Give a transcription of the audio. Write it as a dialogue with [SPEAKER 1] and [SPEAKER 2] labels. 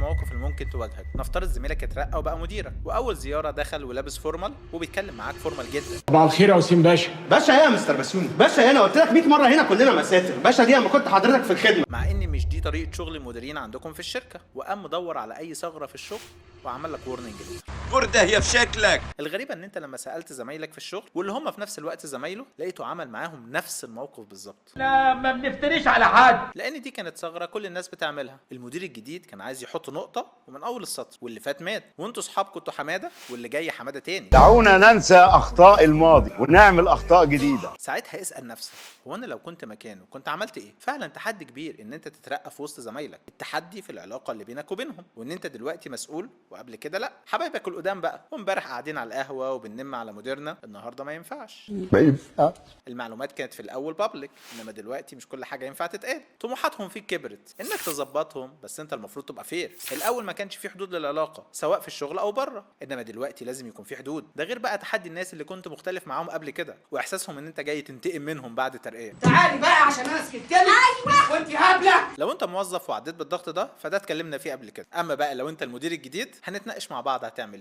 [SPEAKER 1] المواقف اللي ممكن تواجهك. نفترض زميلك اترقى وبقى مديرك، واول زيارة دخل ولابس formal وبيتكلم معاك formal جدا.
[SPEAKER 2] صباح الخير يا وسيم باشا.
[SPEAKER 3] باشا ايه يا مستر بسيوني؟ باشا ايه؟ انا قلت لك 100 مرة هنا كلنا مساتر. باشا دي اما كنت حضرتك في الخدمه.
[SPEAKER 1] مع ان مش دي طريقه شغل المديرين عندكم في الشركه، وقام مدور على اي ثغره في الشغل وعمل لك warning letter.
[SPEAKER 4] برده هي في شكلك.
[SPEAKER 1] الغريبة ان انت لما سالت زمايلك في الشغل واللي هم في نفس الوقت زمايله، لقيته عمل معاهم نفس الموقف بالظبط.
[SPEAKER 5] لا، ما بنفتريش على حد.
[SPEAKER 1] لان دي كانت ثغره كل الناس بتعملها. المدير الجديد كان عايز يحط نقطة ومن اول السطر، واللي فات مات، وانتوا اصحاب كنتوا حمادة واللي جاي حمادة تاني.
[SPEAKER 6] دعونا ننسى أخطاء الماضي ونعمل أخطاء جديدة.
[SPEAKER 1] ساعتها اسال نفسك، هو انا لو كنت مكانه كنت عملت ايه؟ فعلا تحدي كبير ان انت تترقى في وسط زمايلك، التحدي في العلاقة اللي بينك وبينهم، وان انت دلوقتي مسؤول وقبل كده لا. حبايبك القدام بقى، وامبارح قاعدين على القهوة وبننم على مديرنا، النهارده ما ينفعش.
[SPEAKER 6] ما ينفعش.
[SPEAKER 1] المعلومات كانت في الاول public، انما دلوقتي مش كل حاجة ينفع تتقال. طموحاتهم فيك كبرت انك تظبطهم، بس انت المفروض تبقى fair. الاول ما كانش في حدود للعلاقة سواء في الشغل او بره، انما دلوقتي لازم يكون في حدود. ده غير بقى تحدي الناس اللي كنت مختلف معاهم قبل كده، واحساسهم ان انت جاي تنتقم منهم بعد ترقيه.
[SPEAKER 5] تعالي بقى عشان انا سكت لك. ايوه وانت هبله.
[SPEAKER 1] لو انت موظف وعديت بالضغط ده فده اتكلمنا فيه قبل كده. اما بقى لو انت المدير الجديد هنتناقش مع بعض هتعمل.